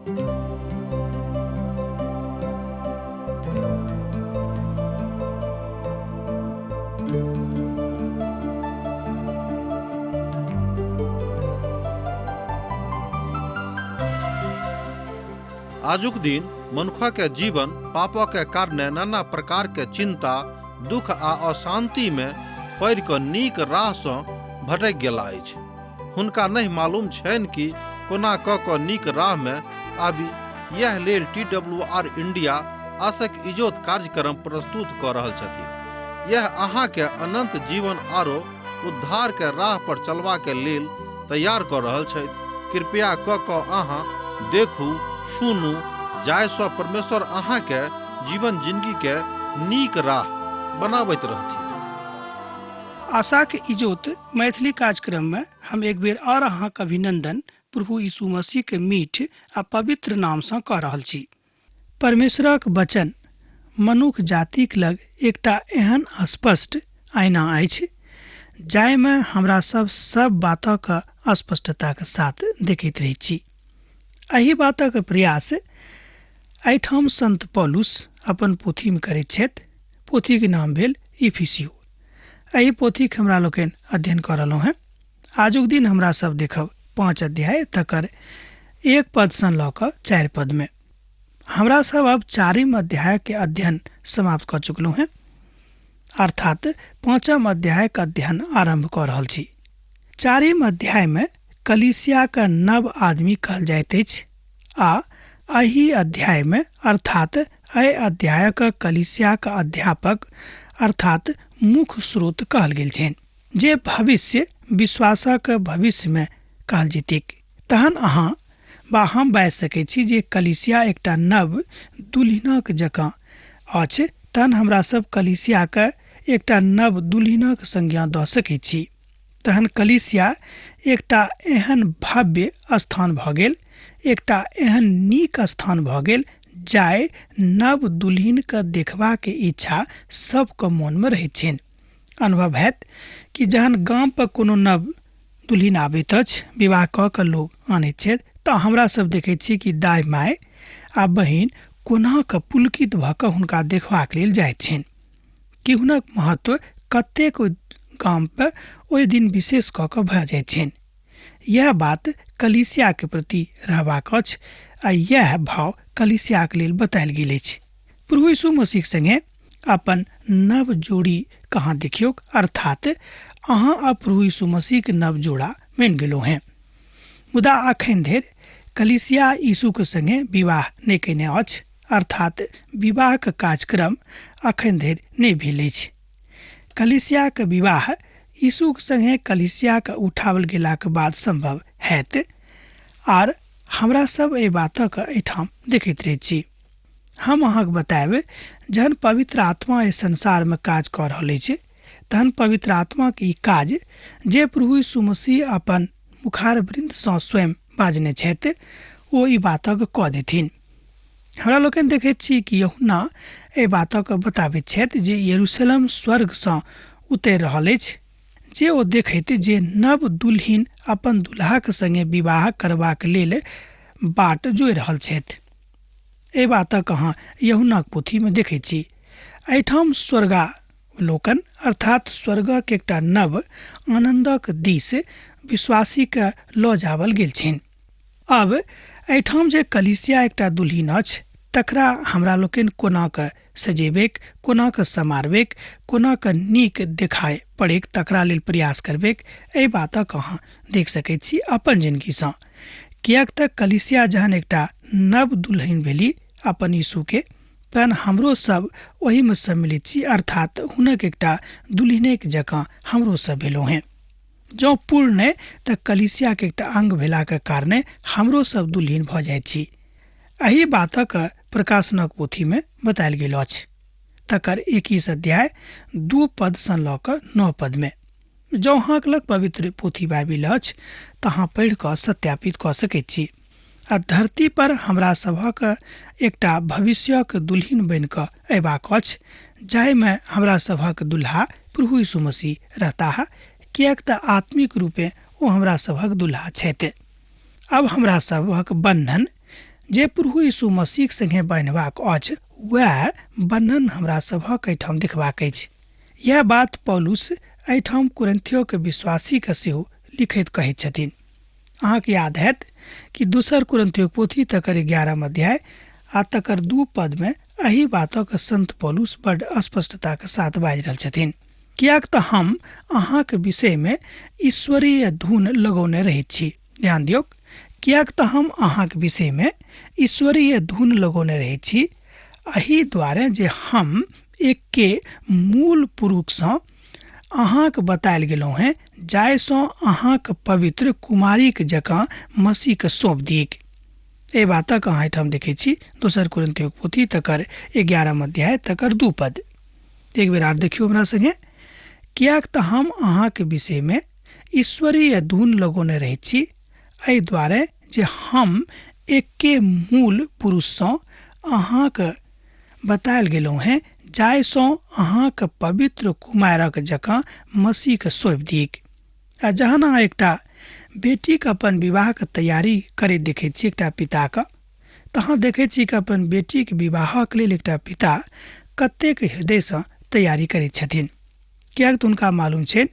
आजुक दिन मनुखक जीवन पापक कारणे नाना प्रकार के चिंता, दुख आ अशांति में पड़ि कऽ नीक राह सँ भटकि गेला अछि। हुनका नहि मालूम छनि कि कोना कऽ कऽ नीक राह में आबी। यैह लेल टी डब्ल्यू आर इंडिया आसक इजोत कार्यक्रम प्रस्तुत कऽ रहल छथिन। यैह अहाँ के अनंत जीवन आरो उद्धार के राह पर चलबा के लेल तैयार कऽ रहल छथि। कृपया कऽ कऽ अहाँ देखू, सुनू, जाहि सँ परमेश्वर अहाँ के जीवन जिनगी के नीक राह बनाबैत रहथिन। आशाक इजोत मैथिली कार्यक्रम में हम एक बेर और अहाँक अभिनंदन प्रभु यीशु मसीह के मीठ आ पवित्र नाम सँ कऽ रहल छी। परमेश्वरक वचन मनुख जातिक लग एकटा एहन स्पष्ट आईना अछि जाहिमे हमरा सब सब बातक स्पष्टताक साथ देखैत रहैत छी। एहि बातक प्रयास एहिठाम संत पौलुस अपन पोथीमे करैत छथि। पोथीके नाम भेल इफिसियो। एहि पोथीक हमरा लोकनि अध्ययन कऽ रहलहुँ हेँ। आजुक दिन हमरा सब देखब 5 अध्याय तकर 1 पदसँ लऽ कऽ 4 पदमे। हमरा सब अब 4 अध्याय के अध्ययन समाप्त कऽ चुकलहुँ हेँ, अर्थात 5 अध्याय के अध्ययन आरंभ कऽ रहल छी। 4 अध्याय में कलीसिया के नव आदमी कहल जाइत अछि आ एहि अध्याय में अर्थात एहि अध्यायक कलीसिया के अध्यापक अर्थात मुख्य स्रोत कहल गेल छनि, जे भविष्य विश्वासक भविष्य में कहल जेतैक। तहन अहाँ बा हम बाजि सकै छी जे कलीसिया एकटा नव दुल्हिनक जकाँ अछि। तहन हमरा सब कलीसिया के एकटा नव दुल्हिनक संज्ञा दऽ सकै छी। तहन कलीसिया एकटा एहन भव्य स्थान भऽ गेल, एकटा एहन नीक स्थान भऽ गेल जाय नव दुल्हिन के देखबाक इच्छा सबके मोन में रहैत छनि। अनुभव हैत कि जहन गाम पर कोनो नव दुल्हिन आबैत अछि, विवाह कऽ कऽ लोक आनैत छथि, तऽ हमरा सब देखैत छी कि दाइ माय आ बहिन कोना कऽ पुलकित भऽ कऽ हुनका देखबाक लेल जाइत छनि कि हुनक महत्व कतेक ओहि गाम पर ओहि दिन विशेष कऽ कऽ भऽ जाइत छनि। यएह बात कलीसियाके प्रति रहबाक अछि आ यएह भाव कलीसियाके लेल बतायल गेल अछि। प्रभु यीशु मसीह संगे अपन नव जोड़ी कहाँ देखियौक, अर्थात अहाँ अब प्रभु यीशु मसीह के नव जोड़ा बनि गेलहुँ हेँ। मुदा अखन धरि कलीसिया यीशु के संगे विवाह नहि कयने अछि, अर्थात विवाह के कार्यक्रम अखन धरि नहि भेल अछि। कलीसिया के विवाह यीशु के संगे कलीसिया के उठावल गेलाक बाद संभव हैत, आर हमरा सब एहि बातक एहिठाम देखैत रहैत छी। हम अहाँके बतायब, जहन पवित्र आत्मा एहि संसारमे काज कऽ रहल अछि, तहन पवित्र आत्माके ई काज जे प्रभु यीशु मसीह अपन मुखार वृन्दसँ स्वयं बाजने छथि, ओ ई बातक कऽ देथिन। हमरा लोकनि देखैत छी कि यूहन्ना एहि बातक बताबैत छथि जे यरूशलेम स्वर्गसँ उतरि रहल अछि, जे ओ देखैत जे नव दुल्हिन अपन दुल्हाक संगे विवाह करबाक लेल बाट जोहि रहल छथि। एहि बातक अहाँ यूहन्नाक पोथीमे देखैत छी। एहिठाम स्वर्गावलोकन अर्थात स्वर्गक एकटा नव आनन्दक दिस विश्वासीके लऽ जावल गेल छनि। अब एहिठाम जे कलीसिया एकटा दुल्हिन अछि, तकरा हमरा लोकनि कोना कऽ सजेबैक, कोना कऽ समारबैक, कोना कऽ नीक देखाय पड़ैक तकरा लेल प्रयास करबैक, एहि बातक अहाँ देख सकैत छी अपन जिनगीसँ। किएक तऽ कलीसिया जहन एकटा नव दुल्हिन भेली अपन यीशुके, तहन हमरो सब ओहिमे सम्मिलित छी, अर्थात हुनक एकटा दुल्हिनेक जकाँ हमरो सब भेलहुँ हेँ। जँ पूर्ण नहि तऽ कलीसियाके एकटा अंग भेलाक कारणे हमरो सब दुल्हिन भऽ जाइत छी। एहि बातक प्रकाशनक पोथीमे बतायल गेल अछि, तकर 21 अध्याय 2 पदसँ लऽ कऽ 9 पदमे। जँ अहाँक लग पवित्र पोथी बाइबिल अछि तऽ अहाँ पढ़ि कऽ सत्यापित कऽ सकैत छी। आ धरती पर हमरा सभक एकटा भविष्यक दुल्हिन बनि कऽ अयबाक अछि, जाहिमे हमरा सभक दुल्हा प्रभु यीशु मसीह रहताह, किएक तऽ आत्मिक रूपेँ ओ हमरा सभक दुल्हा छथि। अब हमरा सभक बन्धन जे प्रभु यीशु मसीहक संगे बान्हबाक अछि वएह बन्धन हमरा सभक एहिठाम देखबाक अछि। इएह बात पौलुस एहिठाम कुरिन्थियोके विश्वासीके सेहो लिखैत कहैत छथिन। अहाँके याद हैत कि दोसर कुरिन्थियोक पोथी तकर 11 अध्याय आ तकर 2 पदमे एहि बातक संत पौलुस बड स्पष्टताके साथ बाजि रहल छथिन, किएक तऽ हम अहाँके विषयमे ईश्वरीय धुन लगौने रहैत छी। ध्यान दियौक, किएक तऽ हम अहाँके विषयमे ईश्वरीय धुन लगौने रहैत छी, एहि दुआरे जे हम एके मूल पुरुषसँ अहाँके बतायल गेलहुँ हेँ, जाहिसँ अहाँके पवित्र कुमारीके जकाँ मसीहके सौंप दियैक। एहि बातक अहाँ एहिठाम देखै छी दोसर कुरिन्थियोक पोथी तकर 11 अध्याय तकर 2 पद। एक बेर आर देखियौ हमरा संगे, किएक तऽ हम अहाँके विषयमे ईश्वरीय धुन लगौने रहैत छी, एहि दुआरे जे हम एके मूल पुरुषसँ अहाँके बतायल गेलहुँ हेँ, जाहिसँ अहाँके पवित्र कुमारक जकाँ मसीहके सौंपि दियैक। आ जहन अहाँ एकटा बेटीके अपन विवाहके तैयारी करैत देखै छी एकटा पिताके, तहाँ देखै छी कि अपन बेटीके विवाहक लेल एकटा पिता कतेक हृदयसँ तैयारी करैत छथिन, किएक तऽ हुनका मालूम छनि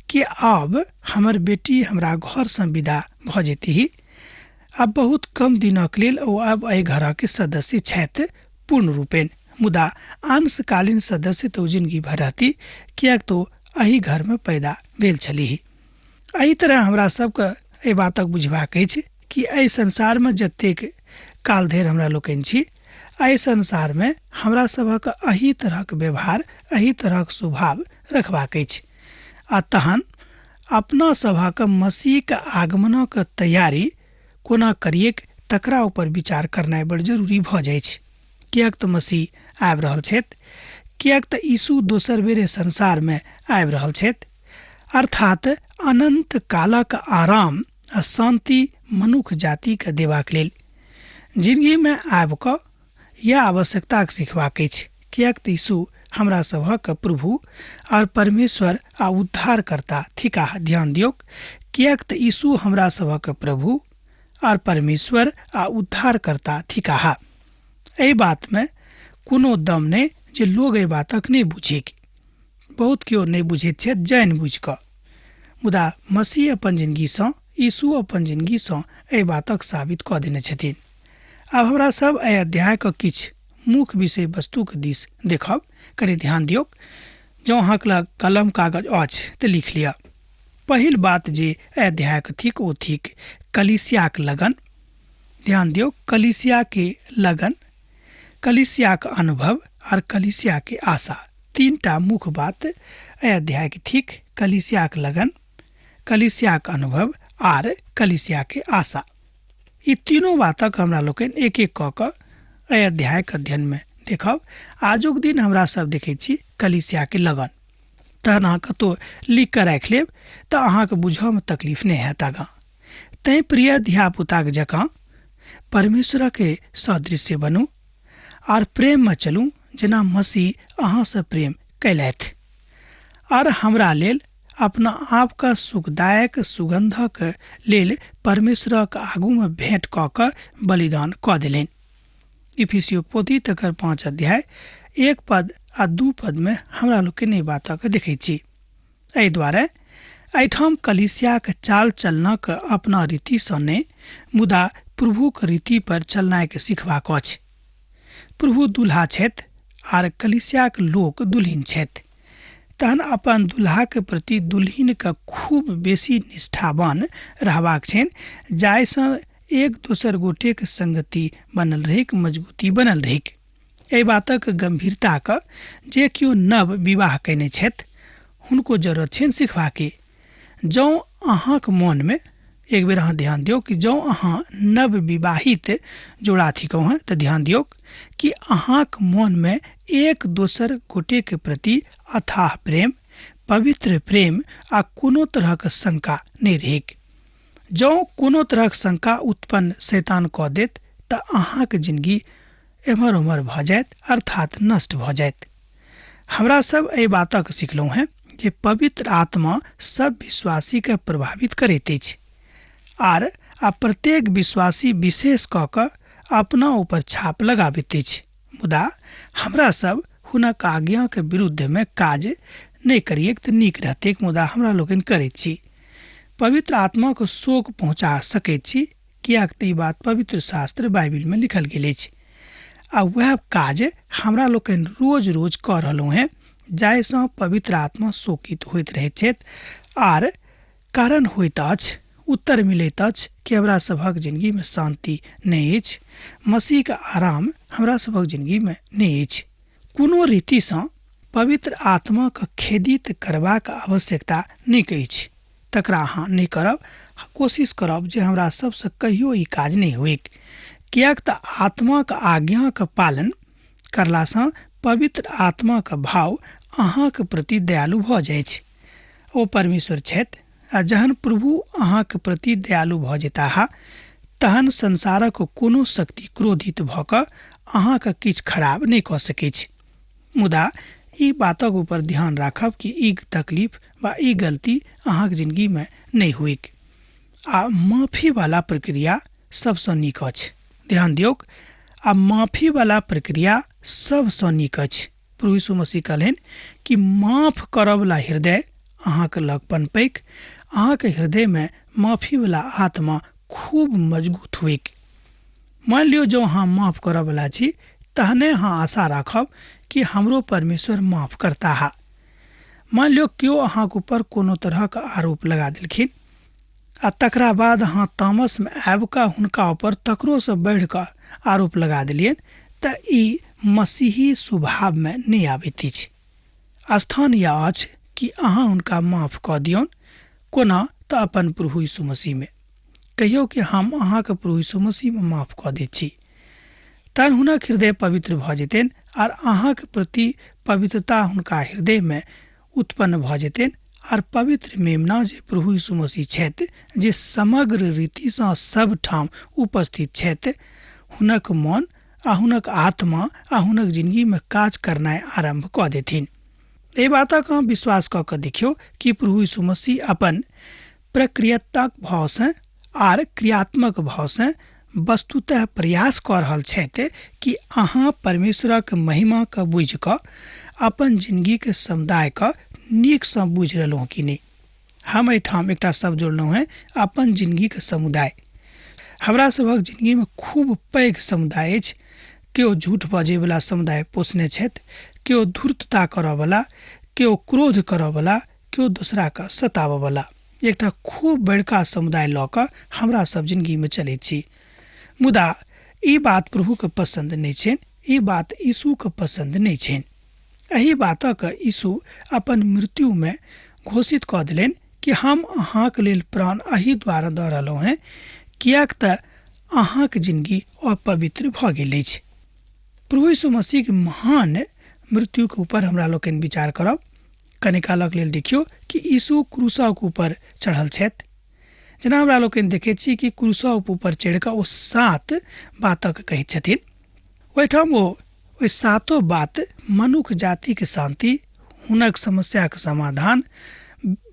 कि आब हमर बेटी हमरा घरसँ विदा भऽ जेतीह, आब बहुत कम दिनक लेल ओ आब एहि घरके सदस्य छथि पूर्ण रूपेण, मुदा अंशकालीन सदस्य तऽ ओ जिनगी भर रहती, किएक तऽ ओ एहि घरमे पैदा भेल छलीह। एहि तरह हमरा सबके एहि बातक बुझबाक अछि कि एहि संसारमे जतेक काल धरि हमरा लोकनि छी, एहि संसारमे हमरा सभक एहि तरहक व्यवहार, एहि तरहक स्वभाव रखबाक अछि आ तहन अपना सभक मसीहके आगमनक तैयारी कोना करिएक तकरा ऊपर विचार करनाइ बड़ जरूरी भऽ जाइ छै। किएक तऽ मसीह आबि रहल छथि, किएक तऽ यीशु दोसर बेर संसारमे आबि रहल छथि, अर्थात अनंत कालक आराम आ शान्ति मनुख जातिके देबाक लेल जिंदगीमे आबि कऽ यह आवश्यकताके सिखबाक अछि। किएक तऽ यीशु हमरा सभक प्रभु और परमेश्वर आ उद्धारकर्ता थिकाह। ध्यान दियौक, किएक तऽ यीशु हमरा सभक प्रभु और परमेश्वर आ उद्धारकर्ता थिकाह। एहि बातमे कोनो दम नहि जे लोग एहि बातक नहि बुझिक, बहुत केओ नहि बुझैत छथि जानि बुझि कऽ, मुदा मसीह अपन जिनगीसँ, यीशु अपन जिनगीसँ एहि बातक साबित कऽ देने छथिन। आब हमरा सब एहि अध्यायके किछु मुख्य विषय वस्तुके दिस देखब। कनि ध्यान दियौक, जँ अहाँके लग कलम कागज अछि तऽ लिख लिअ। पहिल बात जे एहि अध्यायके थिक ओ थिक कलीसियाक लगन। ध्यान दियौ, कलीसिया के लगन, कलीसियाक अनुभव और कलीसिया के आशा, तीनटा मुख्य बात एहि अध्याय के थिक। कलीसियाक लगन, कलीसियाक अनुभव आर कलीसिया के आशा, ई तीनों बातक हमरा लोकनि एक एक कऽ कऽ एहि अध्यायके अध्ययनमे देखब। आजुक दिन हमरा सब देखै छी कलीसिया के लगन, तहन अहाँ कतहु लिख कऽ राखि लेब तऽ अहाँके बुझऽमे तकलीफ नहि हैत आगाँ। तैँ प्रिय धियापुताक जकाँ परमेश्वरके सदृश्य बनू आर प्रेममे चलू, जेना मसीह अहाँसँ प्रेम कयलथि आर हमरा लेल अपना आपके सुखदायक सुगंधक लेल परमेश्वरक आगूमे भेंट कऽ कऽ बलिदान कऽ देलनि। इफिसियोक पोथी तकर 5 अध्याय 1 पद आ 2 पदमे हमरा लोकनि एहि बातके देखै छी। एहि दुआरे एहिठाम कलीसियाक चाल चलनक अपना रीतिसँ नहि, मुदा प्रभुक रीति पर चलनाइके सिखबाक अछि। प्रभु दुल्हा छथि आर कलीसियाक लोक दुल्हिन छथि, तहन अपन दुल्हाके प्रति दुल्हिनके खूब बेसी निष्ठावान रहबाक छनि, जाहिसँ एक दोसर गोटेक संगति बनल रहैक, मजबूती बनल रहैक। एहि बातक गंभीरताके जे केओ नव विवाह कयने छथि हुनको जरूरत छनि सिखबाके। जँ अहाँके मोनमे एक बेर अहाँ ध्यान दियौ कि जँ अहाँ नव विवाहित जोड़ा थिकहुँ हेँ तऽ ध्यान दियौ कि अहाँके मोनमे एक दोसर गोटेके प्रति अथाह प्रेम, पवित्र प्रेम आ कोनो तरहक शंका नहि रहैक। जँ कोनो तरहक शंका उत्पन्न शैतान कऽ देत तऽ अहाँके जिनगी एम्हर ओम्हर भऽ जायत, अर्थात नष्ट भऽ जायत। हमरा सब एहि बातक सिखलहुँ हेँ जे पवित्र आत्मा सब विश्वासीके प्रभावित करैत अछि आर आ प्रत्येक विश्वासी विशेष कऽ कऽ अपना ऊपर छाप लगाबैत अछि, मुदा हमरा सब हुनक आज्ञाके विरुद्धमे काज नहि करिएक तऽ नीक रहतैक, मुदा हमरा लोकनि करैत छी। पवित्र आत्माके शोक पहुँचा सकैत छी, किएक तऽ ई बात पवित्र शास्त्र बाइबिलमे लिखल गेल अछि। आ वएह काज हमरा लोकनि रोज रोज कऽ रहलहुँ हेँ, जाहिसँ पवित्र आत्मा शोकित होइत रहैत छथि। आर कारण होइत अछि, उत्तर मिलैत अछि कि हमरा सभक जिंदगीमे शान्ति नहि अछि, मसीहके आराम हमरा सभक जिंदगीमे नहि अछि। कोनो रीतिसँ पवित्र आत्माके खेदित करबाक आवश्यकता नहि अछि, तकरा अहाँ नहि करब। कोशिश करब जे हमरा सबसँ कहियो ई काज नहि होइक, किएक तऽ आत्माके आज्ञाके पालन करलासँ पवित्र आत्माके भाव अहाँके प्रति दयालु भऽ जाइ छै। ओ परमेश्वर छथि, आ जहन प्रभु अहाँके प्रति दयालु भऽ जेताह तहन संसारक कोनो शक्ति क्रोधित भऽ कऽ अहाँके किछु खराब नहि कऽ सकैछ। मुदा ई बातक ऊपर ध्यान राखब कि ई तकलीफ वा ई गलती अहाँके जिंदगीमे नहि होइक। आ माफीवाला प्रक्रिया सबसँ नीक अछि। ध्यान दियौक, आ माफीवाला प्रक्रिया सबसँ नीक अछि। प्रभु यीशु मसीह कहलनि कि माफ करऽवला हृदय अहाँके लग पनपैक, अहाँके हृदयमे माफीवला आत्मा खूब मजबूत होइक। मान लियौ जँ अहाँ माफ करऽवला छी तहने अहाँ आशा राखब कि हमरो परमेश्वर माफ करताह। मान लियौ केओ अहाँके ऊपर कोनो तरहक आरोप लगा देलखिन आ तकरा बाद अहाँ तामसमे आबि कऽ हुनका ऊपर तकरोसँ बढ़ि कऽ आरोप लगा देलियनि, तऽ ई मसीही स्वभावमे नहि आबैत अछि। स्थान यह अछि कि अहाँ हुनका माफ कऽ दियौन। कोना? तऽ अपन प्रभु यीशु मसीहमे कहियौ कि हम अहाँके प्रभु यीशु मसीहमे माफ कऽ दैत छी, तहन हुनक हृदय पवित्र भऽ जेतनि आर अहाँके प्रति पवित्रता हुनका हृदयमे उत्पन्न भऽ जेतनि। आर पवित्र मेमना जे प्रभु यीशु मसीह छथि, जे समग्र रीतिसँ सबठाम उपस्थित छथि, हुनक मन आ हुनक आत्मा आ हुनक जिंदगीमे काज करनाइ आरम्भ कऽ देथिन। एहि बातक अहाँ विश्वास कऽ कऽ देखियौ कि प्रभु यीशु मसीह अपन प्रक्रियात्मक भावसँ आर क्रियात्मक भावसँ वस्तुतः प्रयास कऽ रहल छथि कि अहाँ परमेश्वरक महिमाके बुझि कऽ अपन जिंदगीके समुदायके नीकसँ बुझि रहलहुँ कि नहि। हम एहिठाम एकटा शब्द जोड़लहुँ हेँ, अपन जिंदगीके समुदाय। हमरा सभक जिंदगीमे खूब पैघ समुदाय अछि। केओ झूठ बजैवला समुदाय पोसने छथि, केओ धूर्तता करऽवला, केओ क्रोध करऽवला, केओ दोसराके सताबऽवला। एकटा खूब बड़का समुदाय लऽ कऽ हमरा सब जिंदगीमे चलैत छी। मुदा ई बात प्रभुके पसन्द नहि छनि, ई बात यीशुके पसन्द नहि छनि। एहि बातक यीशु अपन मृत्युमे घोषित कऽ देलनि कि हम अहाँके लेल प्राण एहि द्वारा दऽ रहलहुँ हेँ, किएक तऽ अहाँके जिंदगी अपवित्र भऽ गेल अछि। प्रभु यीशु मसीहके महान मृत्युके ऊपर हमरा लोकनि विचार करब। कनि कालक लेल देखियौ कि यीशु क्रूसक ऊपर चढ़ल छथि। जेना हमरा लोकनि देखै छी कि क्रूसक ऊपर चढ़ि कऽ ओ 7 बातक कहैत छथिन। ओहिठाम ओ ओहि 7 बात मनुख जातिके शान्ति, हुनक समस्याके समाधान,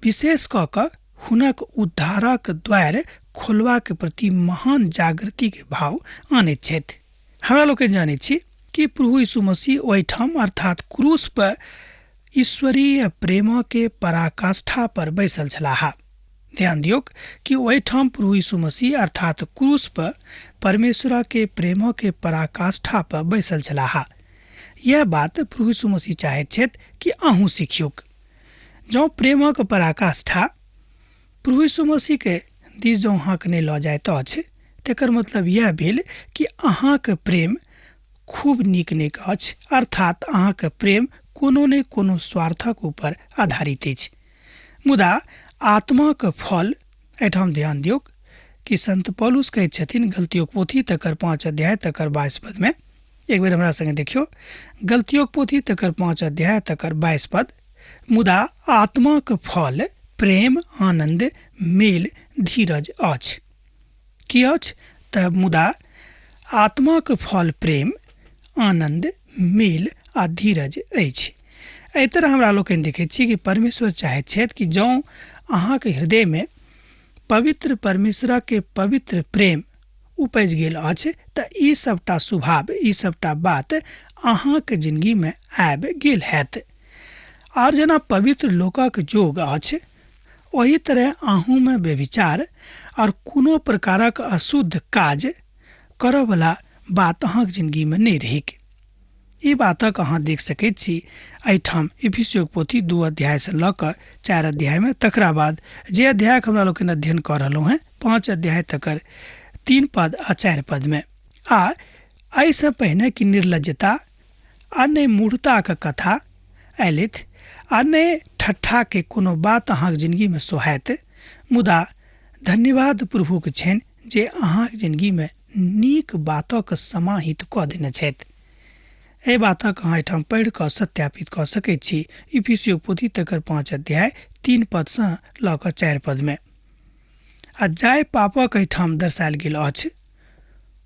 विशेष कऽ कऽ हुनक उद्धारक द्वार खोलबाक प्रति महान जागृतिके भाव आनैत छथि। हमरा लोकनि जानैत छी कि प्रभु यीशु मसीह ओहिठाम अर्थात क्रूस पर ईश्वरीय प्रेमके पराकाष्ठा पर बैसल छलाह। ध्यान दियौक कि ओहिठाम प्रभु यीशु मसीह अर्थात क्रूस पर परमेश्वरके प्रेमके पराकाष्ठा पर बैसल छलाह। यह बात प्रभु यीशु मसीह चाहैत छथि कि अहूँ सिखियौक। जँ प्रेमक पराकाष्ठा प्रभु यीशु मसीहके दिस जँ अहाँके नहि लऽ जाइत अछि, तकर मतलब यह भेल कि अहाँके प्रेम खूब नीक नीक अछि, अर्थात अहाँके प्रेम कोनो ने कोनो स्वार्थक ऊपर आधारित अछि। मुदा आत्माक फल, एहिठाम ध्यान दियौक कि संत पौलुस कहैत छथिन गलतियोक पोथी तकर 5 अध्याय तकर 22 पदमे, एक बेर हमरा संगे देखियौ, गलतियोक पोथी तकर 5 अध्याय तकर 22 पद, मुदा आत्माक फल प्रेम, आनंद, मेल, धीरज अछि। की अछि? तऽ मुदा आत्माक फल प्रेम, आनंद, मेल आ धीरज अछि। एहि तरह हमरा लोकनि देखैत छी कि परमेश्वर चाहैत छथि कि जँ अहाँके हृदयमे पवित्र परमेश्वरके पवित्र प्रेम उपजि गेल अछि तऽ ई सभटा स्वभाव, ई सभटा बात अहाँक जिनगीमे आबि गेल हैत। आओर जेना पवित्र लोकक जोग अछि ओहि तरह अहूँमे व्यभिचार आओर कोनो प्रकारक अशुद्ध काज करऽवला बात अहाँक जिनगीमे नहि रहैक। ई बातक अहाँ देख सकैत छी एहिठाम इफिसियोक पोथी 2 अध्यायसँ लऽ कऽ 4 अध्यायमे, तकरा बाद जे अध्यायक हमरा लोकनि अध्ययन कऽ रहलहुँ हेँ 5 अध्याय तकर 3 पद आ 4 पदमे। आ एहिसँ पहिने कि निर्लज्जता आ नहि मूढ़ताक कथा अयलथि आ नहि ठट्ठाके कोनो बात अहाँक जिनगीमे सोहायत, मुदा धन्यवाद प्रभुके छनि जे अहाँक जिनगीमे नीक बातक समाहित कऽ देने छथि। एहि बातक अहाँ एहिठाम पढ़ि कऽ सत्यापित कऽ सकैत छी इफिसियोक पोथी तकर 5 अध्याय 3 पदसँ लऽ कऽ 4 पदमे। आ जाहि पापक एहिठाम दर्शायल गेल अछि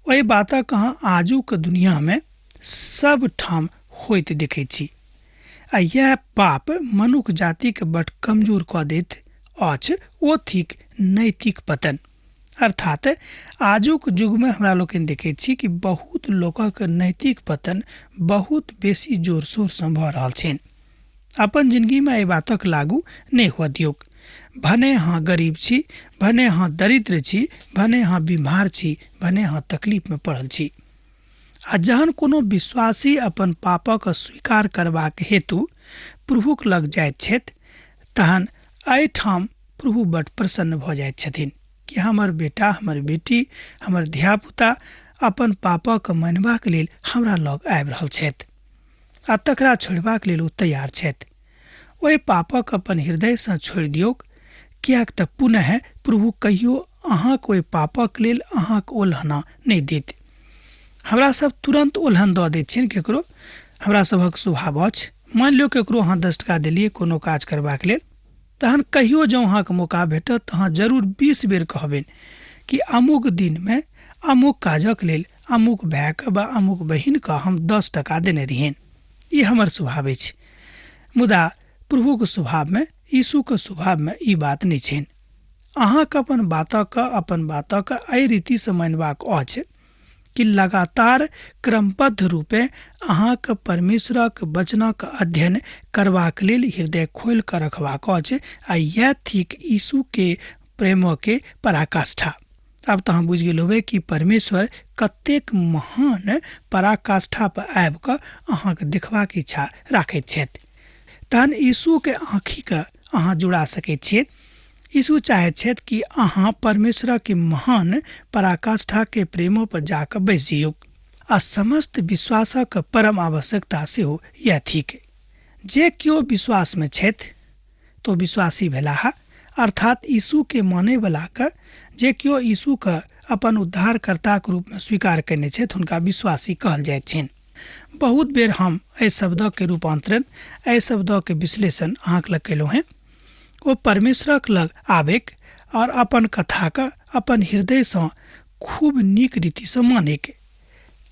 ओहि बातक अहाँ आजुक दुनियामे सब ठाम होइत देखैत छी आ इएह पाप मनुख जातिके बड कमजोर कऽ दैत अछि, ओ थिक नैतिक पतन। अर्थात आजुक युगमे हमरा लोकनि देखैत छी कि बहुत लोकक नैतिक पतन बहुत बेसी जोर शोरसँ भऽ रहल छनि। अपन जिनगीमे एहि बातक लागू नहि हुअ दियौक। भने अहाँ गरीब छी, भने अहाँ दरिद्र छी, भने अहाँ बीमार छी, भने अहाँ तकलीफमे पड़ल छी। आ जहन कोनो विश्वासी अपन पापक स्वीकार करबाक हेतु प्रभुक लग जाइत छथि तहन एहिठाम प्रभु बड प्रसन्न भऽ जाइत छथिन कि हमर बेटा, हमर बेटी, हमर धियापुता अपन पापक मानबाक लेल हमरा लग आबि रहल छथि आ तकरा छोड़बाक लेल ओ तैयार छथि। ओहि पापक अपन हृदयसँ छोड़ि दियौक, किएक तऽ पुनः प्रभु कहियो अहाँक ओहि पापक लेल अहाँक ओलहना नहि देत। हमरा सब तुरन्त ओलहन दऽ दैत छियनि केकरो, हमरा सभक स्वभाव अछि। मानि लियौ केकरो अहाँ 10 टका देलियै कोनो काज करबाक लेल, तहन कहियो जँ अहाँके मौका भेटत तऽ अहाँ जरूर 20 बेर कहबनि कि अमुक दिनमे अमुक काजक लेल अमुक भायके वा अमुक बहिनके हम 10 टका देने रहियनि। ई हमर स्वभाव अछि। मुदा प्रभुके स्वभावमे, यीशुके स्वभावमे ई बात नहि छनि। अहाँके अपन बातक एहि रीतिसँ मानबाक अछि कि लगातार क्रमबद्ध रूपे अहाँके परमेश्वरक वचनक अध्ययन करबाक लेल हृदय खोलि कऽ रखबाक अछि आ इएह थिक यीशुके प्रेमके पराकाष्ठा। आब तऽ अहाँ बुझि गेल होबै कि परमेश्वर कतेक महान पराकाष्ठा पर आबि कऽ अहाँके देखबाक इच्छा राखैत छथि। तहन यीशुके आँखिके अहाँ जुड़ा सकैत छियै। यीशु चाहैत छथि कि अहाँ परमेश्वरके महान पराकाष्ठाके प्रेमो पर जाकऽ बैस जइयौ आ समस्त विश्वासक परम आवश्यकता सेहो इएह थिक। जे केओ विश्वासमे छथि तो विश्वासी भेलाह, अर्थात यीशुके मानैवलाके, जे केओ यीशुके अपन उद्धारकर्ताके रूपमे स्वीकार कयने छथि हुनका विश्वासी कहल जाइत छनि। बहुत बेर हम एहि शब्दके रूपांतरण, एहि शब्दके विश्लेषण अहाँके लग कयलहुँ हेँ। ओ परमेश्वरक लग आबैक और अपन कथाके अपन हृदयसँ खूब नीक रीतिसँ मानैक।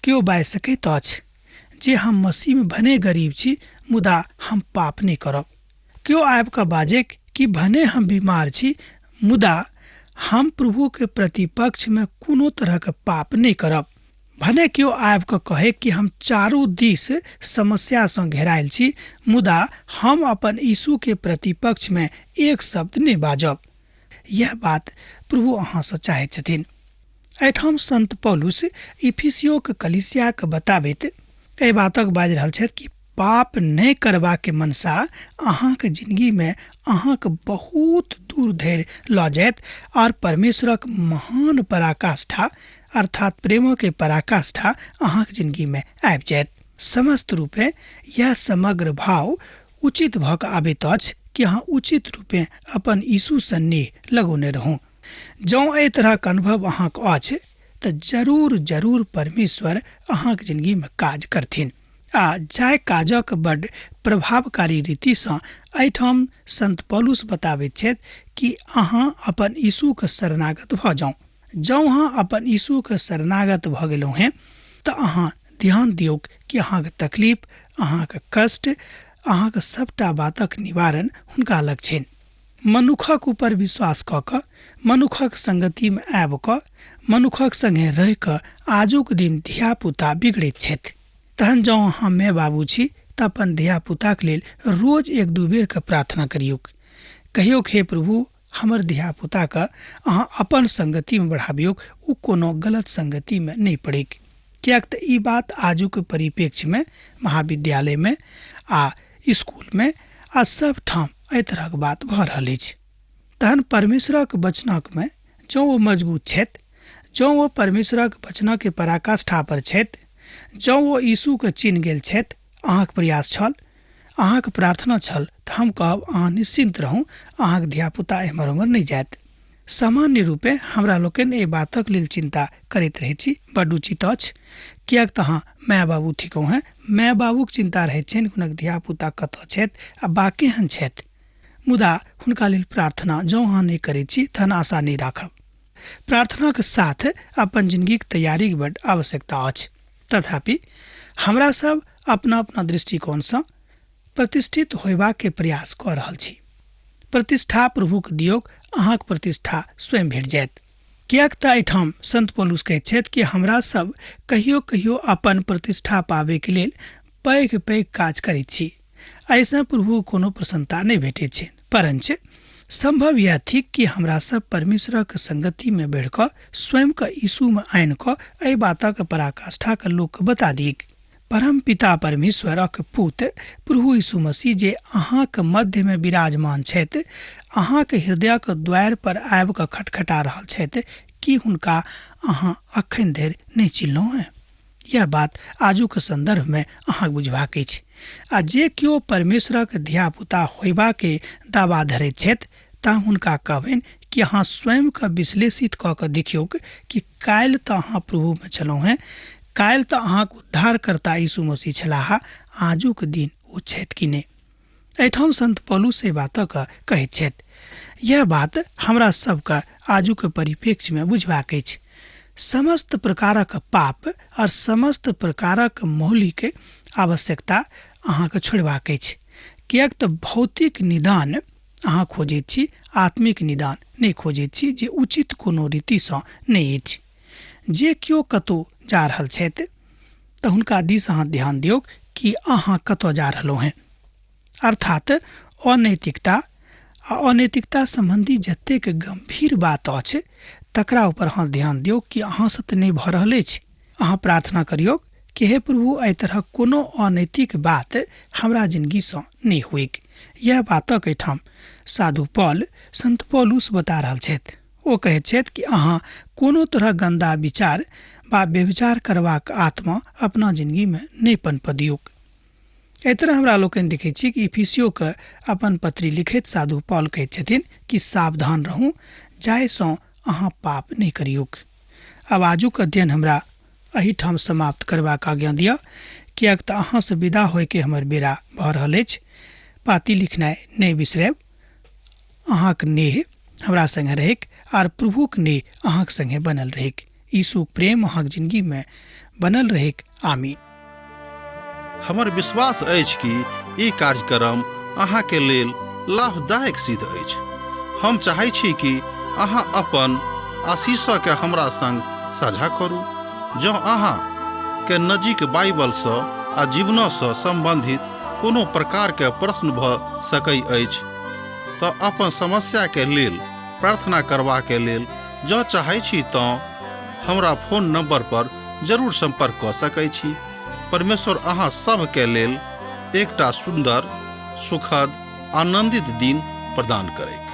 केओ बाजि सकैत अछि जे हम मसीहमे भने गरीब छी मुदा हम पाप नहि करब। केओ आबि कऽ बाजैक कि भने हम बीमार छी मुदा हम प्रभुके प्रतिपक्षमे कोनो तरहके पाप नहि करब। भने केओ आबि कऽ कहै कि हम चारू दिस समस्यासँ घेरायल छी मुदा हम अपन यीशुके प्रतिपक्षमे एक शब्द नहि बाजब। यह बात प्रभु अहाँसँ चाहैत छथिन। एहिठाम संत पौलुस इफिसियोक कलीसियाके बताबैत एहि बातक बाजि रहल छथि कि पाप नहि करबाके मनसा अहाँके जिनगीमे अहाँके बहुत दूर धरि लऽ जायत और परमेश्वरक महान पराकाष्ठा अर्थात प्रेमके पराकाष्ठा अहाँके जिनगीमे आबि जायत। समस्त रूपे यह समग्र भाव उचित भऽ कऽ आबैत अछि कि अहाँ उचित रूपे अपन यीशु सँ नेह लगौने रहू। जँ एहि तरहक अनुभव अहाँके अछि तऽ जरूर जरूर परमेश्वर अहाँके जिनगीमे काज करथिन आ जाहि काजक बड प्रभावकारी रीतिसँ एहिठाम संत पौलुस बताबैत छथि कि अहाँ अपन यीशुके शरणागत भऽ जाउ। जँ अहाँ अपन यीशुके शरणागत भऽ गेलहुँ हेँ तऽ अहाँ ध्यान दियौक कि अहाँके तकलीफ, अहाँके कष्ट, अहाँके सबटा बातक निवारण हुनका लग छनि। मनुखक ऊपर विश्वास कऽ कऽ, मनुखक संगतिमे आबि कऽ, मनुखक संगे रहि कऽ आजुक दिन धियापुता बिगड़ैत छथि। तहन जँ अहाँ माय बाबू छी तऽ अपन धियापुताक लेल रोज एक दू बेरके प्रार्थना करियौक। कहियौक, हे प्रभु, हमर धियापुताके अहाँ अपन संगतिमे बढ़ाबियौक, ओ कोनो गलत संगतिमे नहि पड़ैक। किएक तऽ ई बात आजुक परिप्रेक्ष्यमे महाविद्यालयमे आ स्कूलमे आ सभठाम एहि तरहक बात भऽ रहल अछि। तहन परमेश्वरक वचनकमे जँ ओ मजबूत छथि, जँ ओ परमेश्वरक वचनके पराकाष्ठा पर छथि, जँ ओ यीशुके चिन्ह गेल छथि, अहाँक प्रयास छल, अहाँक प्रार्थना छल, तऽ हम कहब अहाँ निश्चिन्त रहू, अहाँक धियापुता एम्हर ओम्हर नहि जायत। सामान्य रूपेँ हमरा लोकनि एहि बातक लेल चिन्ता करैत रहैत छी, बड्ड उचित अछि, किएक तऽ अहाँ माय-बाबू थिकहुँ हेँ, माय-बाबूक चिन्ता रहैत छनि हुनक धियापुता कतऽ छथि आ बा केहन छथि। मुदा हुनका लेल प्रार्थना जँ अहाँ नहि करैत छी तहन आशा नहि राखब। प्रार्थनाक साथ अपन जिनगीक तैयारीक बड्ड आवश्यकता अछि। तथापि हमरा सब अपना अपना दृष्टिकोणसँ प्रतिष्ठित होयबाक प्रयास कऽ रहल छी। प्रतिष्ठा प्रभुक दियौक, अहाँक प्रतिष्ठा स्वयं भेट जायत। किएक तऽ एहिठाम संत पौलुस कहैत छथि कि हमरा सब कहियो कहियो अपन प्रतिष्ठा पाबैके लेल पैघ पैघ काज करैत छी। एहिसँ प्रभु कोनो प्रसन्नता नहि भेटैत छनि। परञ्च सम्भव यैह थिक कि हमरा सब परमेश्वरक संगति मे बढ़ि कऽ स्वयं के यीशु मे आनि कऽ एहि बातक पराकाष्ठा के लोक के बता दियैक। परम पिता परमेश्वरक पुत प्रभु यीशु मसीह जे अहाँक मध्य मे विराजमान छथि, अहाँक हृदयक द्वारि पर आबि कऽ खटखटा रहल छथि, की हुनका अहाँ अखन धरि नहि चिन्हलहुँ हेँ? यैह बात आजुक सन्दर्भ मे अहाँक बुझबाक अछि। आ जे केओ परमेश्वरक धियापुता होयबाक दावा धरैत छथि तँ हुनका कहबनि कि अहाँ स्वयं केँ विश्लेषित कऽ कऽ देखियौक कि काल्हि तँ अहाँ प्रभु मे छलहुँ हेँ, काल्हि तँ अहाँक उद्धारकर्ता यीशु मसीह छलाह, आजुक दिन ओ छथि कि नहि? एहिठाम संत पौलुस एहि बातक कहैत छथि। यैह बात हमरा सभकेँ आजुक परिप्रेक्ष्य मे बुझबाक अछि। समस्त प्रकारक पाप और समस्त प्रकारक मौलिक आवश्यकता अहाँकेँ छोड़बाक अछि। किएक तँ भौतिक निदान अहाँ खोजैत छी, आत्मिक निदान नहि खोजैत छी जे उचित कोनो रीतिसँ नहि अछि। जे केओ कतहु जा रहल छथि तऽ हुनका दिस अहाँ ध्यान दियौक कि अहाँ कतऽ जा रहलहुँ हेँ। अर्थात अनैतिकता आ अनैतिकता सम्बन्धी जतेक गम्भीर बात अछि तकरा ऊपर अहाँ ध्यान दियौक कि अहाँसँ तऽ नहि भऽ रहल अछि। अहाँ प्रार्थना करियौक कि हे प्रभु, एहि तरहक कोनो अनैतिक बात हमरा जिनगीसँ नहि होइक। यैह बातक एहिठाम साधु पॉल, संत पौलुस बता रहल छथि। ओ कहैत छथि कि अहाँ कोनो तरहक गन्दा विचार वा व्यभिचार करबाक आत्मा अपना जिनगीमे नहि पनपऽ दियौक। एहि तरह हमरा लोकनि देखैत छी कि इफिसियोके अपन पत्री लिखैत साधु पॉल कहैत छथिन कि सावधान रहू जाहिसँ अहाँ पाप नहि करियौक। आब आजुक अध्ययन हमरा एहिठाम समाप्त करबाक आज्ञा दिअ, किएक तऽ अहाँसँ विदा होइके हमर बेरा भऽ रहल अछि। पाती लिखनाइ नहि बिसरायब। अहाँक नेह हमरा संगे रहैक आर प्रभुक नेह अहाँक संगे बनल रहैक। यीशुक प्रेम अहाँक जिनगी में बनल रहैक। आमीन। हमर विश्वास अछि कि ई कार्यक्रम अहाँके लेल लाभदायक सिद्ध अछि। हम चाहै छी कि अहाँ अपन आशीषके हमरा संग साझा करू। जँ अहाँ के नजीक बाइबलसँ आ जीवनसँ सम्बन्धित कोनो प्रकारके प्रश्न भऽ सकै अछि तऽ अपन समस्याके लेल प्रार्थना करबाके लेल जँ चाहै छी तँ हमरा फोन नंबर पर जरूर संपर्क कऽ सकै छी। परमेश्वर अहाँ सभके लेल एकटा सुन्दर, सुखद, आनंदित दिन प्रदान करैक।